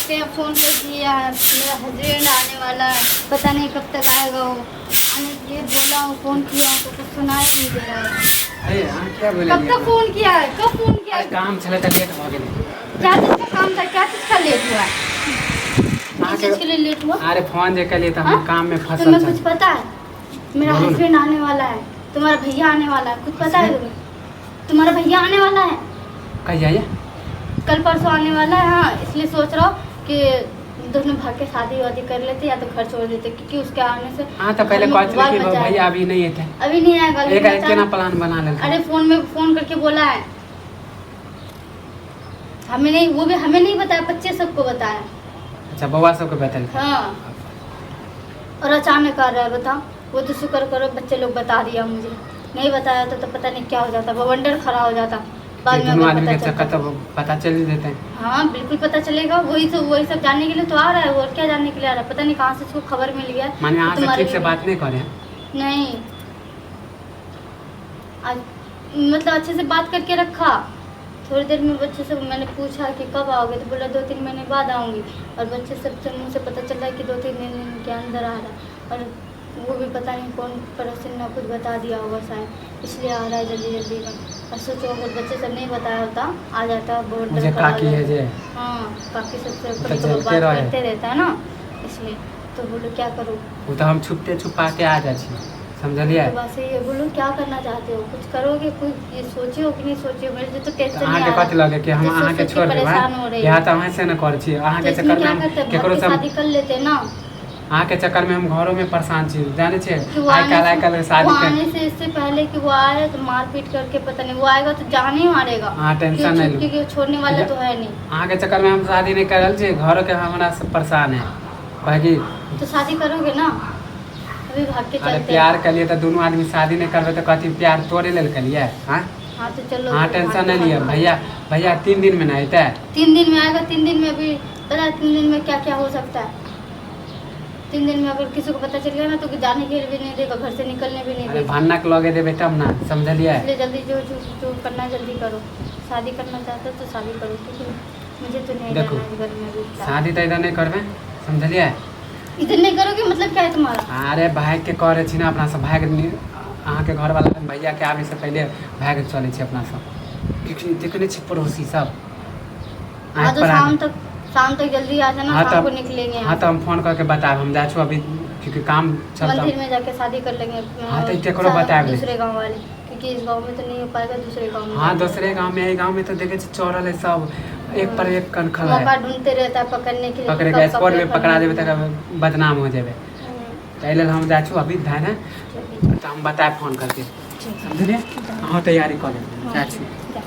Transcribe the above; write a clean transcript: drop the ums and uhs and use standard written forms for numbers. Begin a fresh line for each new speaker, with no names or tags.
के यहाँ फोन कर दिया है। मेरा हस्बैंड आने वाला है, पता नहीं कब तक आएगा वो। आने के लिए बोला हूँ, फोन किया हूँ तो कुछ सुनाई नहीं दे रहा है।
अरे अहाँ किया बोले?
कब तक फोन किया है, कब फोन किया है?
काम छलै तऽ लेट भऽ गेलै।
क्या चीज का काम था? क्या चीज का लेट हुआ है? किस चीज के लिए लेट हुआ?
अरे फोन जे केलियै तऽ हम
हाँ?
काम में फंसल
तुम्हें कुछ
छल।
पता है? मेरा
बोलो ना।
हस्बैंड आने वाला है, तुम्हारा भैया आने वाला है, कुछ पता है तुम्हें? तुम्हारा भैया आने वाला है।
कहिया ये?
कल परसों आने वाला है। हाँ, इसलिए सोच रहा हूँ कि दोनों भाग के शादी वादी कर लेते या तो घर छोड़ देते, क्योंकि उसके आने से
अहाँ तऽ पहिले
घर में
कहै छलै
बवाल
कि
मचा है।
भैया अभी नहि एतै।
अभी नहीं आएगा लेकिन
एक केना
अचानक-
प्लान बना लेलकै?
अरे फोन में फोन करके बोला है, हमें नहीं, वो भी हमें नहीं बताया, बच्चे सबको बताया।
अच्छा, बौआ सबके बतेलकै?
हाँ, और अचानक आ रहा है, बताओ। वो तो शुक्र करो बच्चे लोग बता दिया, मुझे नहीं बताया तो पता नहीं क्या हो जाता, बवंडर खड़ा हो जाता बाद में
दुनू
अगर
आदमी
पता
के चक्कर
चलता।
तऽ पता चलि जेतै।
हाँ, बिल्कुल पता चलेगा। वही तो, वही सब जानने के लिए तो आ रहा है वो, और क्या जानने के लिए आ रहा है? पता नहीं कहाँ से उसको खबर मिल गया।
माने अहाँ से
तुम्हारे
ठीक से
भी-
बात नहीं करे?
नहीं, आज मतलब अच्छे से बात करके रखा। थोड़ी देर में बच्चे से मैंने पूछा कि कब आओगे, तो बोला 2-3 महीने बाद आऊँगी। और बच्चे सबसे मुँह से पता चला कि 2-3 दिन के अंदर आ रहा है, और वो भी पता नहीं कौन पड़ोसी ने कुछ बता दिया होगा शायद, इसलिए आ रहा है जल्दी जल्दी में। और सोचो अगर बच्चे सब नहीं बताया होता, आ जाता बहुत
मुझे
डर खड़ा हो
काकी है
जाता।
जे
हाँ, काकी सबसे
तो
कभी कभी
जलते
बात
रहे।
करते रहता है ना, इसलिए तो बोलो क्या करूँ?
ओ तऽ हम छुपते छुपाते आ जाइ छी, समझलियै?
तो बात सही है। बोलो क्या करना चाहते हो? कुछ करोगे? कुछ ये सोचे हो कि नहीं सोचे हो? मेरे से तो
तऽ
टेंशन नहीं
अहाँके
आ रहा।
कथी लगे कि हम
तो सोच
अहाँके
सोच के
छोड़ि देबै?
परेशान हो रही
इएह
हूँ।
तऽ अहाँ से ने करै छी।
तो
अहाँके
इसमें
चक्करमे
क्या
हम
करते हैं? भाग
केकरो
के
से
शादी कर लेते हैं ना।
अहाँके चक्करमे हम घरोमे परेशान छी, जानै छियै?
कि वो
आइ
आने
काल्हि आइ
से
काल्हि
वो
शादी के
आने से इससे पहले कि वो आए तो मारपीट करके, पता नहीं वो आएगा तो जान ही मारेगा।
अहाँ टेंशन
क्यों
नहि लू।
क्योंकि वो छोड़ने वाला तो है नहीं।
अहाँके चक्करमे हम शादी नहि करल छी, घरोके हमरा से परेशान है, कहै कि
तो शादी करोगे ना? अभी भाग के
अरे
चलते हैं।
प्यार कलिए तऽ दुनू आदमी शादी नहि करबै तऽ कथी प्यार तोड़े लेल कलिए? हाँ।
हाँ तो चलो
अहाँ
फिर
टेंशन
भाग के
नहि लिअ।
शादी
भैया भैया 3 दिन में ने अयतै?
करो। 3 दिन में आएगा। 3 दिन में अभी पता है 3 दिन में क्या क्या हो सकता है? 3 दिन में अगर किसी को पता चल गया ना तो जाने के लिए भी नहीं देगा, घर से निकलने भी नहीं
अरे
देगा।
भन्नक लगे देबै तब ने, समझलियै?
इसलिए जल्दी जो जो जो करना है जल्दी करो। शादी करना चाहते हो तो शादी करो, क्योंकि मुझे तो नहीं
देखो,
रहना है घर में अभी फिलहाल।
शादी तऽ इधर नहि करबै, समझलियै?
इधर नहीं करोगे मतलब क्या है तुम्हारा?
अरे भागि के करै छी ने अपना सब, भागि अहाँके घरवाला भैयाके आबै से पहिले भागि चलै छी अपना सब, क्योंकि देखने छी पड़ोसी सब
हाँ
आँखि
तो
पर आ
शाम तक, शाम तक जल्दी आ जाना।
हाँ
शाम को
तब
निकलेंगे
हाँ
यहाँ
तो हम फोन करके बताएब। हम जाइ छी अभी, क्योंकि काम
से।
चलता।
मंदिर में जाके शादी कर लेंगे।
हाँ, तो केकरो बताएब नहीं।
दूसरे गांव वाले, क्योंकि इस गांव में तो नहीं हो पाएगा, दूसरे गांव में
हाँ,
जाके।
दोसरे गाँव में, एहि गाँव में तो देखे छी चढ़ल है सब, एक पर एक कनखल
मौका
है।
ढूंढते रहता है पकड़ने के लिए।
पकड़े
कब
के स्पॉट
पकड़े
में पकड़ा
फलाना।
देबै तऽ बदनाम हो जेबै।
हम्म,
तऽ एहि लेल हम जाइ छी अभी धान,
ठीक है।
तऽ हम बतायब फोन करके।
ठीक है।
समझलियै? अहाँ तैयारी कऽ लेबै।
हाँ,
जाइ छी।
जा।